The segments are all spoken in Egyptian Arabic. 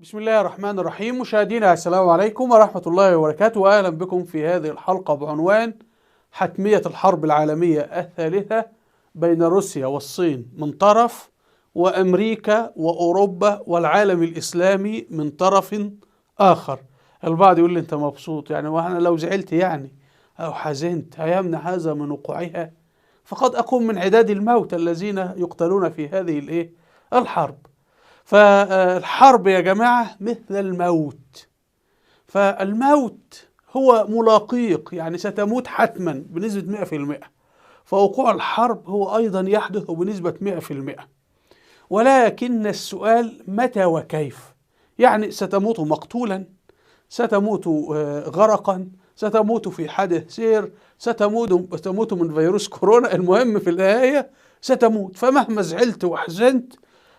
بسم الله الرحمن الرحيم. مشاهدينا السلام عليكم ورحمة الله وبركاته، وأهلا بكم في هذه الحلقة بعنوان حتمية الحرب العالمية الثالثة بين روسيا والصين من طرف، وأمريكا وأوروبا والعالم الإسلامي من طرف آخر. البعض يقول لي أنت مبسوط يعني، وأنا لو زعلت يعني أو حزنت هيمنع هذا من وقوعها؟ فقد أكون من عداد الموت الذين يقتلون في هذه الحرب. فالحرب يا جماعة مثل الموت، فالموت هو ملاقيق، يعني ستموت حتما بنسبة 100%، فوقوع الحرب هو أيضا يحدث بنسبة 100%، ولكن السؤال متى وكيف؟ يعني ستموت مقتولا، ستموت غرقا، ستموت في حادث سير، ستموت من فيروس كورونا، المهم في النهاية ستموت. فمهما زعلت وحزنت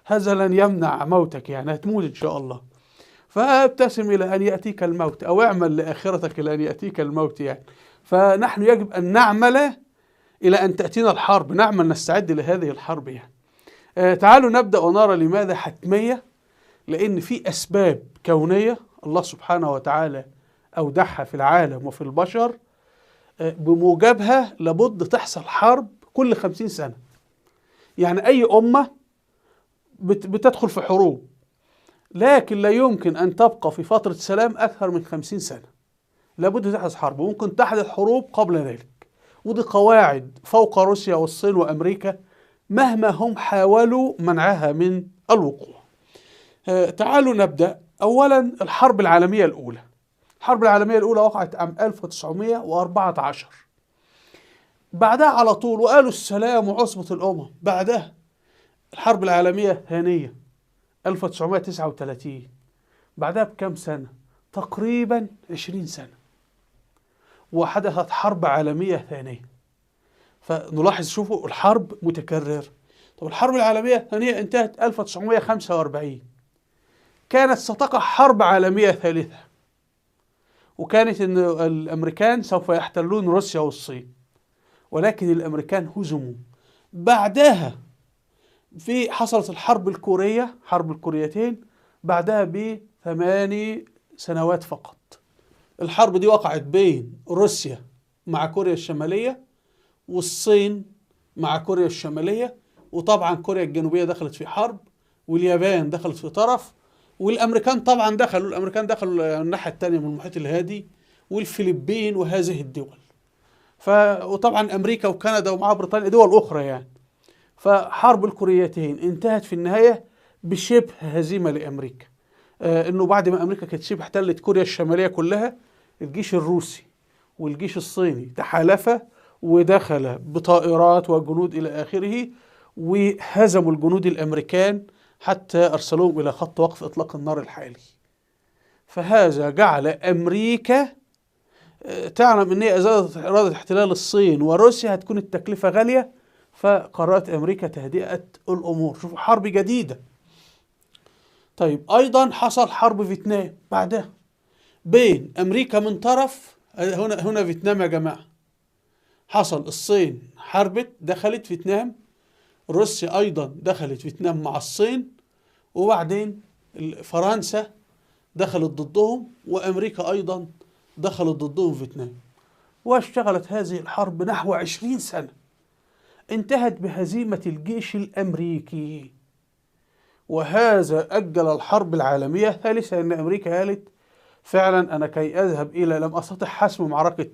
هذا لن يمنع موتك، يعني هتموت إن شاء الله. فابتسم إلى أن يأتيك الموت، أو اعمل لآخرتك إلى أن يأتيك الموت يعني. فنحن يجب أن نعمل إلى أن تأتينا الحرب، نعمل نستعد لهذه الحرب يعني. تعالوا نبدأ ونرى لماذا حتمية. لأن في أسباب كونية الله سبحانه وتعالى أودعها في العالم وفي البشر، بموجبها لابد تحصل حرب كل 50 سنة. يعني أي أمة بتدخل في حروب، لكن لا يمكن أن تبقى في فترة سلام أكثر من 50 سنة، لابد تحدث حرب، وممكن تحدث حروب قبل ذلك. ودي قواعد فوق روسيا والصين وأمريكا مهما هم حاولوا منعها من الوقوع. تعالوا نبدأ. أولا الحرب العالمية الأولى. الحرب العالمية الأولى وقعت عام 1914، بعدها على طول وقالوا السلام وعصبة الأمم. بعدها الحرب العالمية الثانية 1939، بعدها بكم سنة؟ تقريبا 20 سنة، وحدثت حرب عالمية ثانية. فنلاحظ شوفوا الحرب متكررة. طب الحرب العالمية الثانية انتهت 1945، كانت ستقع حرب عالمية ثالثة، وكانت ان الامريكان سوف يحتلون روسيا والصين، ولكن الامريكان هزموا. بعدها في حصلت الحرب الكورية، حرب الكوريتين، بعدها ب8 سنوات فقط. الحرب دي وقعت بين روسيا مع كوريا الشمالية والصين مع كوريا الشمالية، وطبعا كوريا الجنوبية دخلت في حرب، واليابان دخلت في طرف، والأمريكان طبعا دخلوا، الأمريكان دخلوا الناحية الثانية من المحيط الهادي، والفلبين وهذه الدول. وطبعا أمريكا وكندا ومع بريطانيا دول أخرى يعني. فحرب الكوريتين انتهت في النهاية بشبه هزيمة لأمريكا. انه بعد ما امريكا كانت شبه احتلت كوريا الشمالية كلها، الجيش الروسي والجيش الصيني تحالفا ودخل بطائرات وجنود الى اخره، وهزموا الجنود الامريكان حتى ارسلوهم الى خط وقف اطلاق النار الحالي. فهذا جعل امريكا تعلم ان هي ارادت احتلال الصين وروسيا هتكون التكلفة غالية، فقررت امريكا تهدئة الامور. شوفوا حرب جديدة. طيب ايضا حصل حرب فيتنام بعدها بين امريكا من طرف، هنا فيتنام يا جماعة، حصل الصين حربت دخلت فيتنام، روسيا ايضا دخلت فيتنام مع الصين، وبعدين فرنسا دخلت ضدهم، وامريكا ايضا دخلت ضدهم فيتنام. واشتغلت هذه الحرب نحو 20 سنة، انتهت بهزيمة الجيش الأمريكي، وهذا أجل الحرب العالمية الثالثة. إن أمريكا قالت فعلا أنا كي أذهب إلى لم أستطع حسم معركة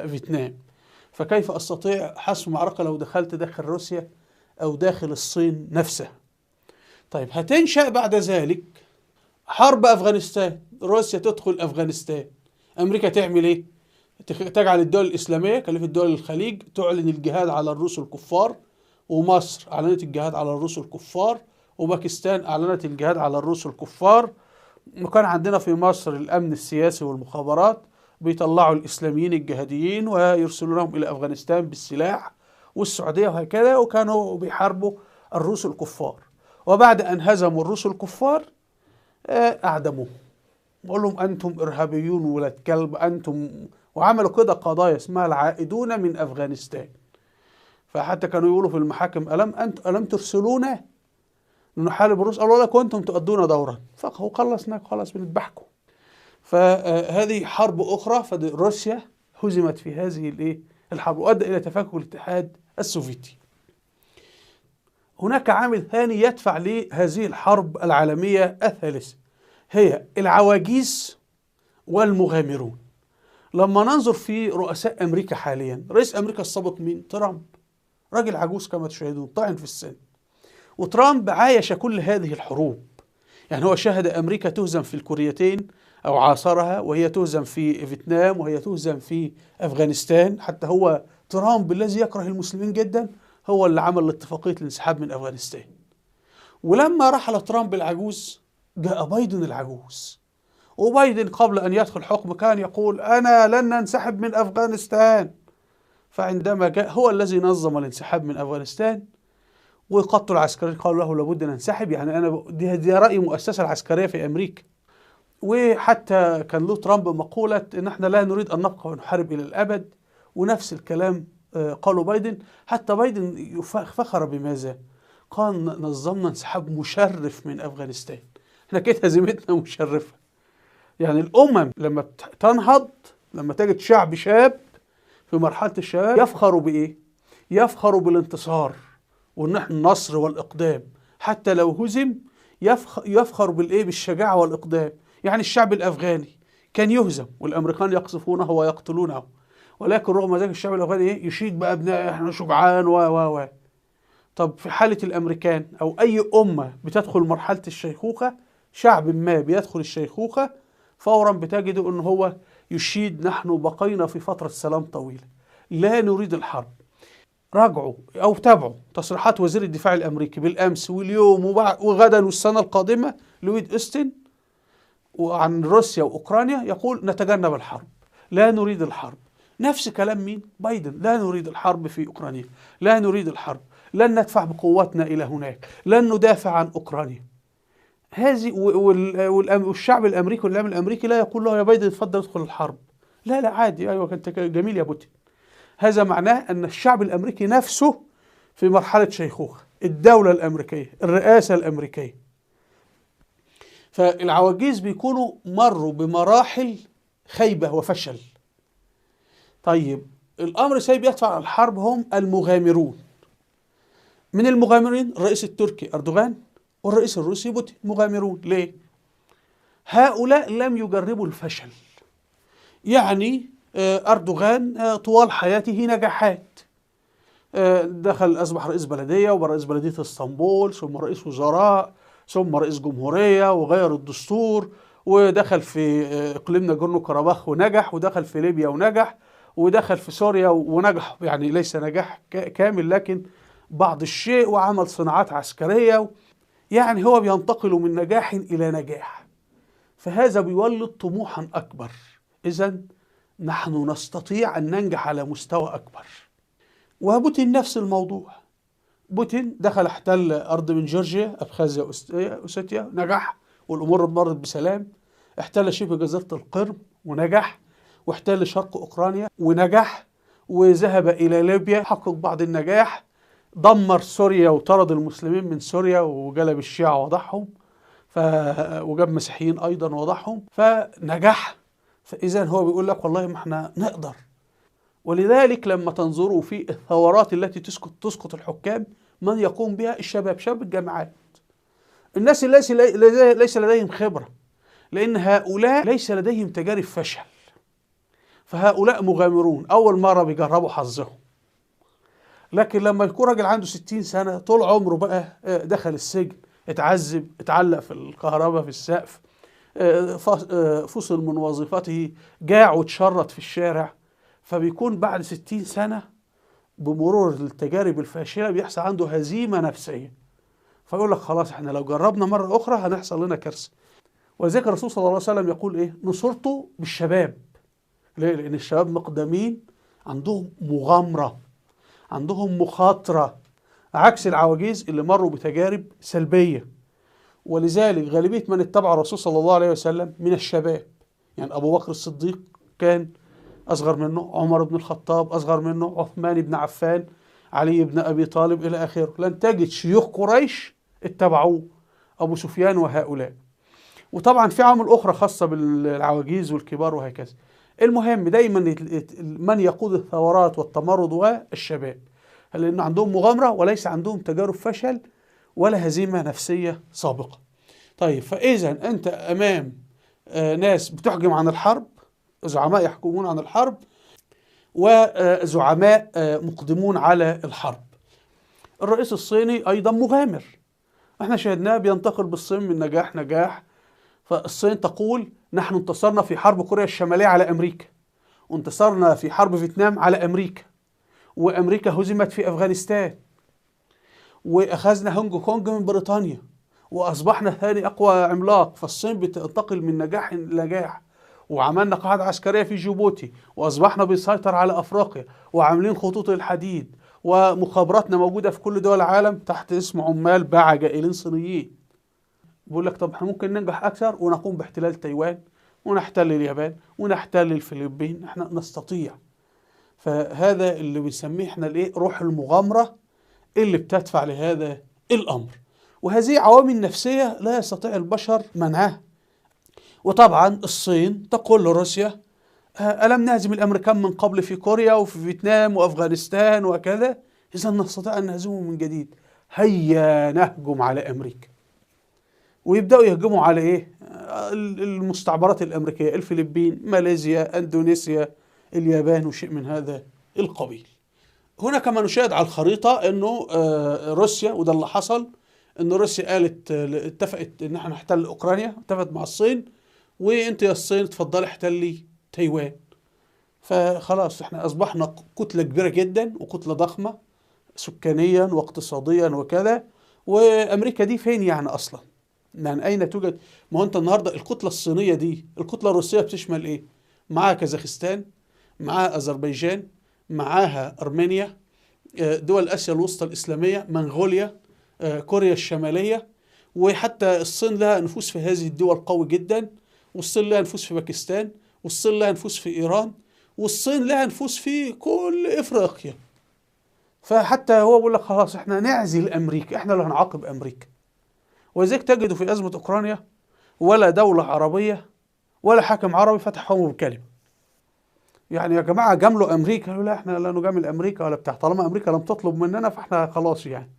فيتنام، فكيف أستطيع حسم معركة لو دخلت داخل روسيا أو داخل الصين نفسها؟ طيب هتنشأ بعد ذلك حرب أفغانستان، روسيا تدخل أفغانستان، أمريكا تعمل إيه؟ تجعل الدول الإسلامية كلفة دول الخليج تعلن الجهاد على الروس الكفار، ومصر أعلنت الجهاد على الروس الكفار، وباكستان أعلنت الجهاد على الروس الكفار. وكان عندنا في مصر الأمن السياسي والمخابرات بيطلعوا الإسلاميين الجهاديين ويرسلونهم إلى أفغانستان بالسلاح والسعودية وهكذا، وكانوا بيحاربوا الروس الكفار. وبعد أن هزموا الروس الكفار أعدموهم، بقول لهم أنتم إرهابيون ولاد كلب أنتم، وعملوا كده قضايا اسمها العائدون من أفغانستان. فحتى كانوا يقولوا في المحاكم ألم ترسلونا؟ نحارب الروس، قالوا لك وانتم تؤدون دورا، فهو خلصنا خلاص بنذبحكم. فهذه حرب أخرى، فروسيا هزمت في هذه الحرب وأدى إلى تفكك الاتحاد السوفيتي. هناك عامل ثاني يدفع لهذه الحرب العالمية الثالثة، هي العواجيز والمغامرون. لما ننظر في رؤساء أمريكا حاليا، رئيس أمريكا السابق مين؟ ترامب، راجل عجوز كما تشاهدون، طاعن في السن. وترامب عايش كل هذه الحروب، يعني هو شاهد أمريكا تهزم في الكوريتين أو عاصرها، وهي تهزم في فيتنام، وهي تهزم في أفغانستان. حتى هو ترامب الذي يكره المسلمين جدا هو اللي عمل اتفاقية الانسحاب من أفغانستان. ولما رحل ترامب العجوز جاء بايدن العجوز، وبايدن قبل أن يدخل حكم كان يقول أنا لن ننسحب من أفغانستان، فعندما جاء هو الذي نظم الانسحاب من أفغانستان، وقادته العسكريين قالوا له لابد ننسحب. يعني أنا دي رأي مؤسسة العسكرية في أمريكا. وحتى كان له ترامب مقولة إن احنا لا نريد أن نبقى ونحارب إلى الأبد، ونفس الكلام قالوا بايدن. حتى بايدن فخر بماذا؟ قال نظمنا انسحاب مشرف من أفغانستان، احنا كانت هزيمتنا مشرفة. يعني الأمم لما تنهض، لما تجد شعب شاب في مرحلة الشباب يفخر بإيه؟ يفخر بالانتصار وإن احنا النصر والإقدام، حتى لو هزم يفخر بالإيه؟ بالشجاعة والإقدام. يعني الشعب الأفغاني كان يهزم والأمريكان يقصفونه ويقتلونه، ولكن رغم ذلك الشعب الأفغاني إيه؟ يشيد بأبنائه، احنا شجعان و و و. طب في حالة الأمريكان أو أي أمة بتدخل مرحلة الشيخوخة، شعب ما بيدخل الشيخوخة فورا بتجده أن هو يشيد نحن بقينا في فترة سلام طويلة، لا نريد الحرب. راجعوا أو تابعوا تصريحات وزير الدفاع الأمريكي بالأمس واليوم وغدا والسنة القادمة لويد أوستن وعن روسيا وأوكرانيا، يقول نتجنب الحرب، لا نريد الحرب. نفس كلام مين؟ بايدن، لا نريد الحرب في أوكرانيا، لا نريد الحرب، لن ندفع بقواتنا إلى هناك، لن ندافع عن أوكرانيا. هذه والشعب الأمريكي والإعلام الأمريكي لا يقول له يا بايدن اتفضل ادخل الحرب، لا لا عادي، أيوة أنت جميل يا بوتين. هذا معناه أن الشعب الأمريكي نفسه في مرحلة شيخوخة، الدولة الأمريكية، الرئاسة الأمريكية. فالعواجيز بيكونوا مروا بمراحل خيبة وفشل. طيب الأمر السيء بيدفع على الحرب هم المغامرون. من المغامرين الرئيس التركي أردوغان والرئيس الروسي بوتين، مغامرون. ليه؟ هؤلاء لم يجربوا الفشل. يعني أردوغان طوال حياته نجاحات، دخل أصبح رئيس بلدية ورئيس بلدية اسطنبول، ثم رئيس وزراء، ثم رئيس جمهورية، وغير الدستور، ودخل في إقليم ناجورنو كاراباخ ونجح، ودخل في ليبيا ونجح، ودخل في سوريا ونجح، يعني ليس نجاح كامل لكن بعض الشيء، وعمل صناعات عسكرية. يعني هو بينتقل من نجاح إلى نجاح، فهذا بيولد طموحا أكبر. إذن نحن نستطيع أن ننجح على مستوى أكبر. وبوتين نفس الموضوع، بوتين دخل احتل أرض من جورجيا، أبخازيا، أوسيتيا، نجح والأمور مرت بسلام. احتل شبه جزيرة القرم ونجح، واحتل شرق أوكرانيا ونجح، وذهب إلى ليبيا حقق بعض النجاح، دمر سوريا وطرد المسلمين من سوريا وجلب الشيعة وضعهم، وجاب مسيحيين أيضا وضعهم، فنجح. فإذا هو بيقول لك والله ما احنا نقدر. ولذلك لما تنظروا في الثورات التي تسقط الحكام، من يقوم بها؟ الشباب، شباب الجامعات، الناس اللي ليس لديهم خبرة، لأن هؤلاء ليس لديهم تجارب فشل، فهؤلاء مغامرون، أول مرة بيجربوا حظهم. لكن لما يكون راجل عنده 60 سنة طول عمره بقى دخل السجن، اتعذب، اتعلق في الكهرباء في السقف، فصل من وظيفته، جاع واتشرط في الشارع، فبيكون بعد 60 سنة بمرور التجارب الفاشلة بيحصل عنده هزيمة نفسية، فيقول لك خلاص احنا لو جربنا مرة أخرى هنحصل لنا كارثة. ولذلك الرسول صلى الله عليه وسلم يقول ايه؟ نصرته بالشباب. ليه؟ لأن الشباب مقدمين، عندهم مغامرة، عندهم مخاطرة، عكس العواجيز اللي مروا بتجارب سلبية. ولذلك غالبية من اتبع الرسول صلى الله عليه وسلم من الشباب، يعني أبو بكر الصديق كان أصغر منه، عمر بن الخطاب أصغر منه، عثمان بن عفان، علي بن أبي طالب إلى آخره. لن تجد شيوخ قريش اتبعوه، أبو سفيان وهؤلاء. وطبعا في عوامل أخرى خاصة بالعواجيز والكبار وهكذا. المهم دايما من يقود الثورات والتمرد والشباب، لأن عندهم مغامرة وليس عندهم تجارب فشل ولا هزيمة نفسية سابقة. طيب، فإذا أنت أمام ناس بتحجم عن الحرب، زعماء يحكمون عن الحرب، وزعماء مقدمون على الحرب. الرئيس الصيني أيضا مغامر، احنا شاهدناه بينتقل بالصين من نجاح نجاح. فالصين تقول نحن انتصرنا في حرب كوريا الشمالية على أمريكا، وانتصرنا في حرب فيتنام على أمريكا، وأمريكا هزمت في أفغانستان، وأخذنا هونج كونج من بريطانيا، وأصبحنا ثاني أقوى عملاق. فالصين بتنتقل من نجاح لنجاح، وعملنا قاعدة عسكرية في جيبوتي، وأصبحنا بنسيطر على أفريقيا، وعاملين خطوط الحديد، ومخابراتنا موجودة في كل دول العالم تحت اسم عمال باع جائلين صينيين. بيقول لك طب احنا ممكن ننجح أكثر ونقوم باحتلال تايوان، ونحتل اليابان، ونحتل الفلبين، احنا نستطيع. فهذا اللي بنسميه احنا الايه؟ روح المغامرة اللي بتدفع لهذا الأمر. وهذه عوامل نفسية لا يستطيع البشر منعها. وطبعا الصين تقول لروسيا ألم نهزم الأمريكان من قبل في كوريا وفي فيتنام وأفغانستان وكذا، إذا نستطيع أن نهزمهم من جديد، هيا نهجم على أمريكا. ويبدأوا يهجموا على إيه؟ المستعمرات الأمريكية، الفلبين، ماليزيا، أندونيسيا، اليابان، وشيء من هذا القبيل. هنا كما نشاهد على الخريطة أنه روسيا، وده اللي حصل، أن روسيا قالت اتفقت أن احنا نحتل أوكرانيا، اتفقت مع الصين، وانت يا الصين اتفضلي احتلي تايوان. فخلاص احنا اصبحنا كتلة كبيرة جدا وكتلة ضخمة سكانيا واقتصاديا وكذا. وامريكا دي فين يعني اصلا؟ يعني اين توجد؟ ما هو انت النهارده الكتلة الصينية دي، الكتلة الروسية بتشمل ايه؟ معاها كازاخستان، معاها اذربيجان، معاها ارمينيا، دول اسيا الوسطى الاسلامية، منغوليا، كوريا الشمالية، وحتى الصين لها نفوذ في هذه الدول قوي جدا، والصين لها نفوذ في باكستان، والصين لها نفوذ في إيران، والصين لها نفوذ في كل إفريقيا. فحتى هو بيقول لك خلاص احنا نعزل أمريكا، احنا اللي هنعاقب أمريكا. ولذلك تجدوا في أزمة أوكرانيا ولا دولة عربية ولا حاكم عربي فتح فمه بكلمة. يعني يا جماعة جاملوا أمريكا، لا احنا لا نجامل أمريكا ولا بتاع، طالما أمريكا لم تطلب مننا فاحنا خلاص يعني.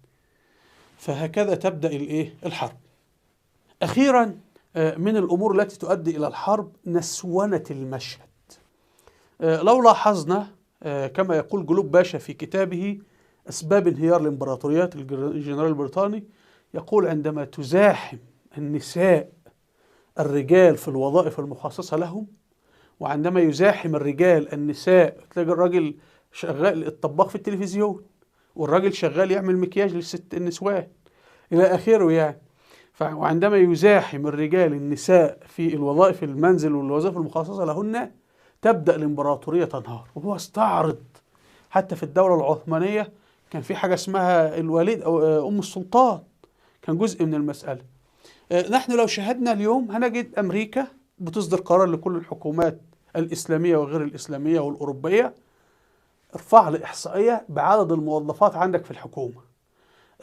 فهكذا تبدأ الايه؟ الحرب. أخيرا من الأمور التي تؤدي إلى الحرب نسونة المشهد. لو لاحظنا كما يقول جلوب باشا في كتابه أسباب انهيار الإمبراطوريات، الجنرال البريطاني، يقول عندما تزاحم النساء الرجال في الوظائف المخصصة لهم، وعندما يزاحم الرجال النساء، تلاقي الراجل شغال الطباخ في التلفزيون، والراجل شغال يعمل مكياج للست النسوان إلى آخره يعني. وعندما يزاحم الرجال النساء في الوظائف المنزل والوظائف المخصصة لهن، تبدأ الإمبراطورية تنهار. وهو استعرض حتى في الدولة العثمانية كان في حاجة اسمها الوليد أو أم السلطان، كان جزء من المسألة. نحن لو شاهدنا اليوم هنجد أمريكا بتصدر قرار لكل الحكومات الإسلامية وغير الإسلامية والأوروبية، ارفع لي إحصائية بعدد الموظفات عندك في الحكومة،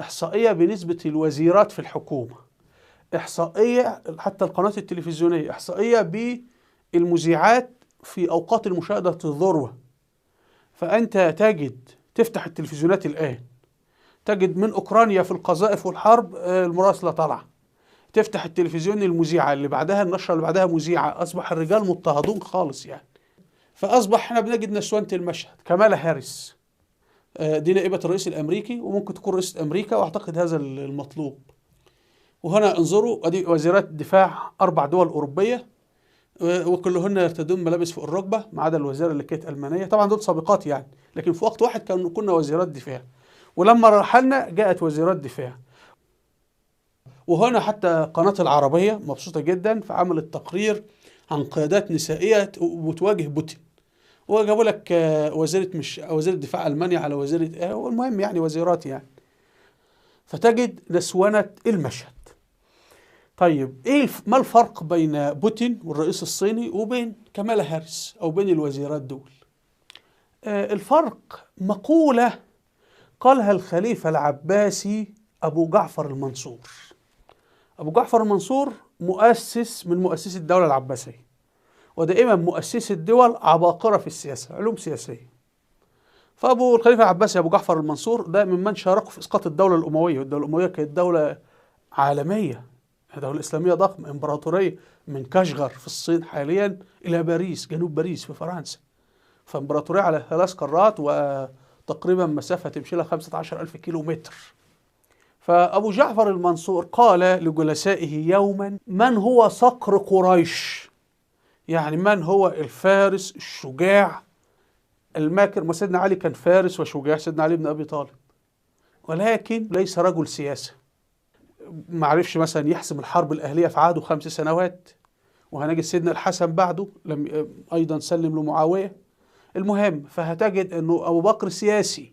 إحصائية بنسبة الوزيرات في الحكومة، إحصائية حتى القنوات التلفزيونية، إحصائية بالمذيعات في أوقات المشاهدة الذروة. فأنت تجد تفتح التلفزيونات الآن تجد من أوكرانيا في القذائف والحرب المراسلة طالعة، تفتح التلفزيون المذيعة اللي بعدها النشرة اللي بعدها مذيعة، أصبح الرجال مضطهدون خالص يعني. فأصبح احنا بنجد نسوانة المشهد. كمالا هاريس دي نائبة الرئيس الأمريكي وممكن تكون رئيسة أمريكا، وأعتقد هذا المطلوب. وهنا انظروا ادي وزيرات دفاع 4 دول أوروبية وكلهن يرتدون ملابس فوق الركبة ما عدا الوزيرة اللي كانت ألمانية، طبعا دول سابقات يعني، لكن في وقت واحد كنا وزيرات دفاع، ولما رحلنا جاءت وزيرات دفاع. وهنا حتى قناة العربية مبسوطة جدا فعملت تقرير عن قيادات نسائية وتواجه بوتين، وجابوا لك وزيرة مش وزيرة دفاع ألمانيا على وزيرة، المهم يعني وزيرات يعني. فتجد نسونة المشهد. طيب ايه ما الفرق بين بوتين والرئيس الصيني وبين كمالا هاريس او بين الوزيرات دول؟ الفرق مقولة قالها الخليفة العباسي أبو جعفر المنصور. أبو جعفر المنصور مؤسس من مؤسسي الدولة العباسية، ودائما مؤسسي الدول عباقرة في السياسة، علوم سياسية. فأبو الخليفة العباسي أبو جعفر المنصور ده ممن شاركوا في إسقاط الدولة الأموية، والدولة الأموية كانت دولة عالمية، دولة إسلامية ضخمة، إمبراطورية من كاشغر في الصين حاليا إلى باريس، جنوب باريس في فرنسا. فإمبراطورية على 3 قارات وتقريبا مسافة تمشي لها 15,000 كيلو متر. فأبو جعفر المنصور قال لجلسائه يوما: من هو صقر قريش؟ يعني من هو الفارس الشجاع الماكر؟ ما سيدنا علي كان فارس وشجاع، سيدنا علي بن أبي طالب، ولكن ليس رجل سياسة. ما عرفش مثلا يحسم الحرب الأهلية في عهده 5 سنوات، وهنجد سيدنا الحسن بعده لم أيضا سلم لمعاوية. المهم فهتجد أنه أبو بكر سياسي،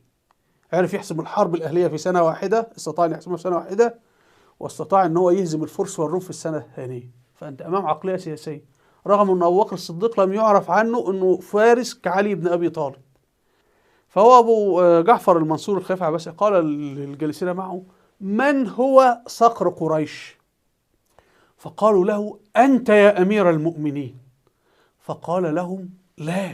عرف يحسم الحرب الأهلية في سنة واحدة، استطاع أن يحسمها في سنة واحدة، واستطاع أن هو يهزم الفرس والروم في السنة الثانية. فأنت أمام عقلية سياسية، رغم أن أبو بكر الصديق لم يعرف عنه أنه فارس كعلي بن أبي طالب. فهو أبو جعفر المنصور الخليفة العباسي قال للجالسين معه: من هو صقر قريش؟ فقالوا له: أنت يا أمير المؤمنين. فقال لهم: لا،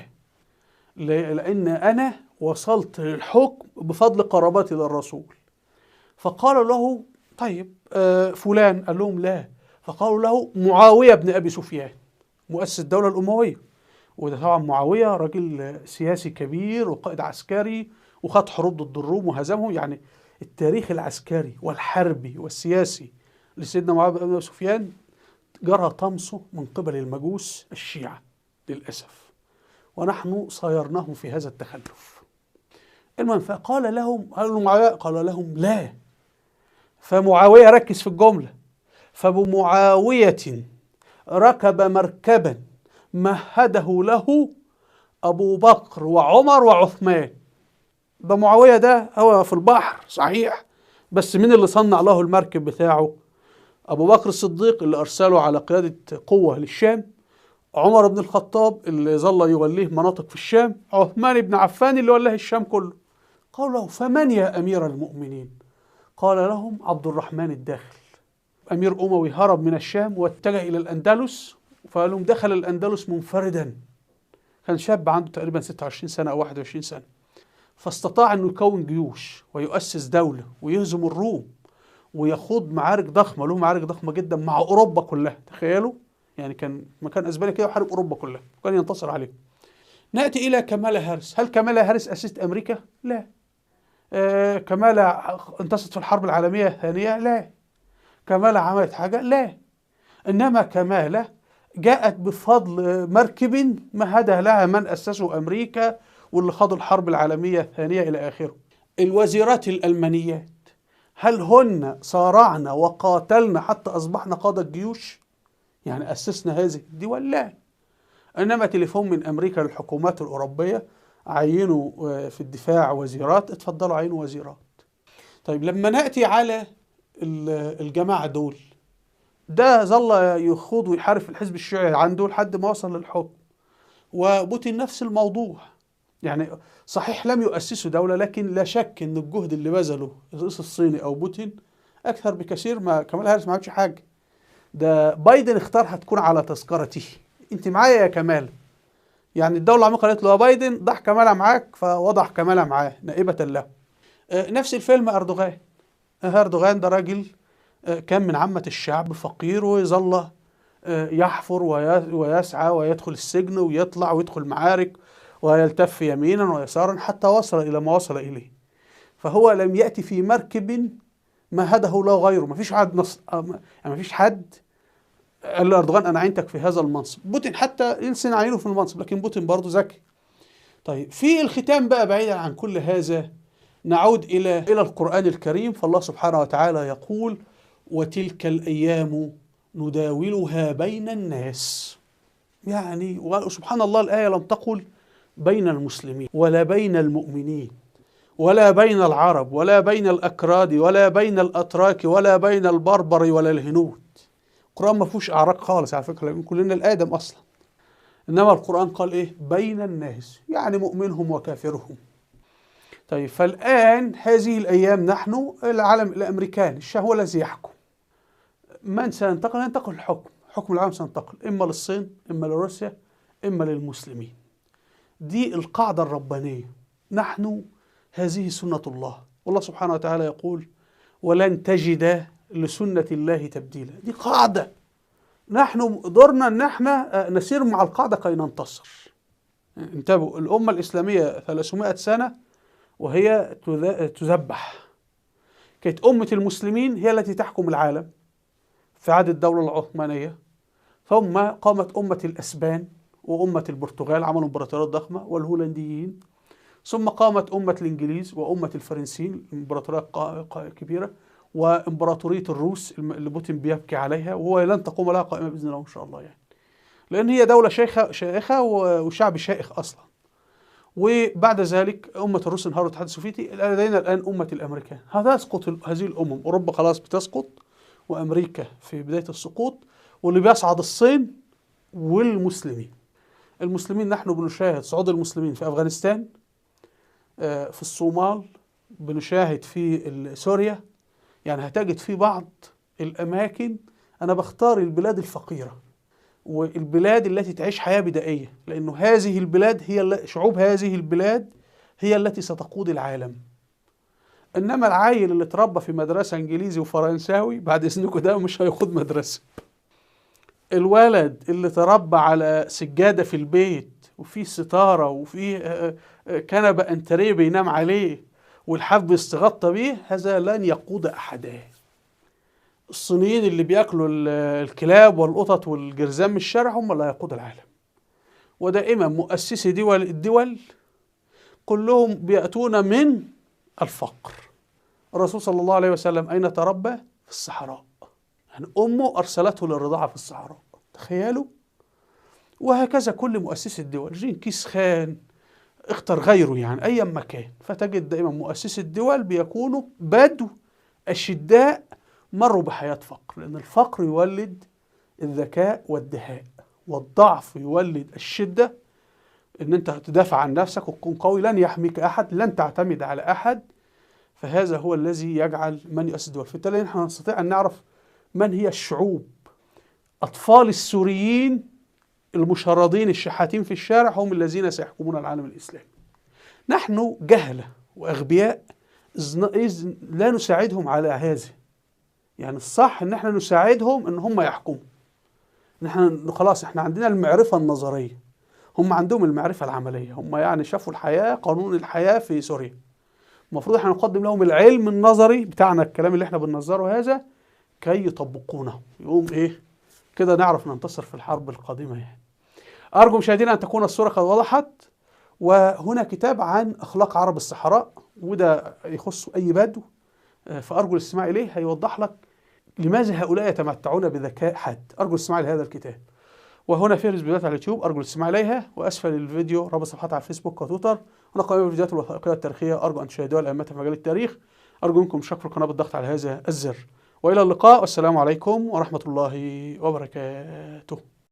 لأن أنا وصلت للحكم بفضل قرابتي للرسول. فقالوا له: طيب فلان. قال لهم: لا. فقالوا له: معاوية بن أبي سفيان مؤسس الدولة الأموية. وده طبعا معاوية راجل سياسي كبير وقائد عسكري، وخاض حروب ضد الروم وهزمهم. يعني التاريخ العسكري والحربي والسياسي لسيدنا معاوية بن أبي سفيان جرى طمسه من قبل المجوس الشيعة للأسف، ونحن صيرناهم في هذا التخلف. المهم فقال لهم، قالوا معاوية، قال لهم: لا. فمعاوية ركز في الجملة، فبمعاوية ركب مركبا مهده له أبو بكر وعمر وعثمان. ده معاوية ده هو في البحر صحيح، بس مين اللي صنع له المركب بتاعه؟ أبو بكر الصديق اللي أرسله على قيادة قوة للشام، عمر بن الخطاب اللي ظل يوليه مناطق في الشام، عثمان بن عفان اللي ولاه الشام كله. قالوا له: فمن يا أمير المؤمنين؟ قال لهم: عبد الرحمن الداخل، أمير أموي هرب من الشام واتجه إلى الأندلس، فقال لهم دخل الأندلس منفردا، كان شاب عنده تقريبا 26 سنة أو 21 سنة، فاستطاع أنه يكون جيوش ويؤسس دولة ويهزم الروم ويخوض معارك ضخمة، له معارك ضخمة جدا مع أوروبا كلها. تخيلوا يعني كان مكان أسبانيا كده وحارب أوروبا كلها وكان ينتصر عليهم. نأتي إلى كمالا هاريس. هل كمالا هاريس أسست أمريكا؟ لا. كمالا انتصرت في الحرب العالمية الثانية؟ لا. كمالا عملت حاجة؟ لا. إنما كمالا جاءت بفضل مركب مهدها لها من أسسوا أمريكا واللي خاضوا الحرب العالمية الثانية إلى آخره. الوزيرات الألمانيات هل هن صارعن وقاتلن حتى أصبحن قادة جيوش؟ يعني أسسنا هذه الدول؟ لا. إنما تليفون من أمريكا للحكومات الأوروبية، عينوا في الدفاع وزيرات، اتفضلوا عينوا وزيرات. طيب لما نأتي على الجماعة دول، ده ظل يخوض ويحارب في الحزب الشيوعي عنده لحد ما وصل للحكم. وبوتين نفس الموضوع، يعني صحيح لم يؤسسوا دولة، لكن لا شك ان الجهد اللي بذله الرئيس الصيني او بوتين اكثر بكثير. ما كمالا هاريس ما عملش حاجة، ده بايدن اختارها تكون على تذكرته. انت معايا يا كمال؟ يعني الدولة العميقة قالت له يا بايدن ضح كمالا معاك، فوضع كمالا معاه نائبة له. نفس الفيلم أردوغان. أردوغان ده راجل كان من عامة الشعب، فقير، ويظل يحفر ويسعى ويدخل السجن ويطلع ويدخل معارك ويلتف يمينا ويسارا حتى وصل إلى ما وصل إليه. فهو لم يأتي في مركب مهده له غيره، ما فيش حد يعني ما فيش حد قال لأردوغان أنا عينتك في هذا المنصب. بوتين حتى يلسن عينه في المنصب، لكن بوتين برضه ذكي. طيب في الختام بقى، بعيدا عن كل هذا، نعود إلى القرآن الكريم. فالله سبحانه وتعالى يقول: وتلك الأيام نداولها بين الناس. يعني وسبحان الله، الآية لم تقل بين المسلمين ولا بين المؤمنين ولا بين العرب ولا بين الأكراد ولا بين الأتراك ولا بين البربر ولا الهنود. القرآن ما فيهوش أعراق خالص على فكرة، لأن كلنا الآدم أصلا. إنما القرآن قال إيه؟ بين الناس، يعني مؤمنهم وكافرهم. طيب فالآن هذه الأيام نحن العالم الأمريكان، الشاه هو الذي يحكم. من سينتقل؟ ينتقل الحكم، حكم العالم سينتقل إما للصين، إما لروسيا، إما للمسلمين. دي القاعدة الربانية. نحن هذه سنة الله، والله سبحانه وتعالى يقول ولن تجد لسنة الله تبديلا. دي قاعدة، نحن دورنا ان احنا نسير مع القاعدة كي ننتصر. انتبهوا، الأمة الإسلامية 300 سنة وهي تذبح. كانت أمة المسلمين هي التي تحكم العالم في عهد الدولة العثمانية، ثم قامت أمة الأسبان وأمة البرتغال، عملوا امبراطوريات ضخمة، والهولنديين، ثم قامت أمة الإنجليز وأمة الفرنسيين، امبراطوريات كبيرة، وامبراطورية الروس اللي بوتين بيبكي عليها، وهو لن تقوم لها قائمة بإذن الله إن شاء الله، يعني لأن هي دولة شيخة وشعب شائخ أصلا. وبعد ذلك أمة الروس انهاروا الاتحاد السوفيتي. لدينا الآن أمة الأمريكان. هتسقط هذه الأمم، أوروبا خلاص بتسقط، وأمريكا في بداية السقوط، واللي بيصعد الصين والمسلمين. المسلمين نحن بنشاهد صعود المسلمين في أفغانستان، في الصومال، بنشاهد في سوريا. يعني هتجد في بعض الأماكن، أنا بختار البلاد الفقيرة والبلاد التي تعيش حياة بدائية، لأنه هذه البلاد هي شعوب هذه البلاد هي التي ستقود العالم. إنما العيل اللي اتربى في مدرسة إنجليزي وفرنساوي بعد إذنكم ده مش هيخوض مدرسة. الولد اللي تربى على سجادة في البيت وفيه ستارة وفيه كنبة أنتريه بينام عليه والحاف بيستغطى بيه، هذا لن يقود أحدا. الصينيين اللي بياكلوا الكلاب والقطط والجرزان من الشارع هم اللي هيقودوا العالم. ودائما مؤسسي دول الدول كلهم بيأتون من الفقر. الرسول صلى الله عليه وسلم أين تربى؟ في الصحراء. يعني أمه أرسلته للرضاعة في الصحراء، تخيلوا. وهكذا كل مؤسسي الدول، جنكيز خان، اختر غيره، يعني أي مكان. فتجد دائما مؤسسي الدول بيكونوا بدو أشداء مروا بحياة فقر، لأن الفقر يولد الذكاء والدهاء، والضعف يولد الشدة، إن أنت تدافع عن نفسك وتكون قوي، لن يحميك أحد، لن تعتمد على أحد. فهذا هو الذي يجعل من يؤسس الدول. فبالتالي نحن نستطيع أن نعرف من هي الشعوب. أطفال السوريين المشردين الشحاتين في الشارع هم الذين سيحكمون العالم الإسلامي. نحن جهلة وأغبياء إذ لا نساعدهم على هذا. يعني الصح إن احنا نساعدهم إن هم يحكموا. نحن خلاص احنا عندنا المعرفة النظرية، هم عندهم المعرفة العملية، هم يعني شافوا الحياة، قانون الحياة في سوريا. المفروض احنا نقدم لهم العلم النظري بتاعنا، الكلام اللي احنا بننظره هذا، كي يطبقونه. يقوم ايه كده نعرف ننتصر في الحرب القادمة يعني. أرجو مشاهدينا أن تكون الصورة قد وضحت. وهنا كتاب عن أخلاق عرب الصحراء، وده يخص أي بدو، فأرجو الاستماع إليه، هيوضح لك لماذا هؤلاء يتمتعون بذكاء حاد. أرجو الاستماع لهذا الكتاب. وهنا فهرس فيديوهات على اليوتيوب، أرجو الاستماع إليها. وأسفل الفيديو رابط صفحات على الفيسبوك وتويتر. هنا قائمة بالفيديوهات الوثائقية التاريخية، أرجو أن تشاهدوها لأهميتها في مجال التاريخ. أرجو منكم الاشتراك في القناة بالضغط على هذا الزر. وإلى اللقاء، والسلام عليكم ورحمة الله وبركاته.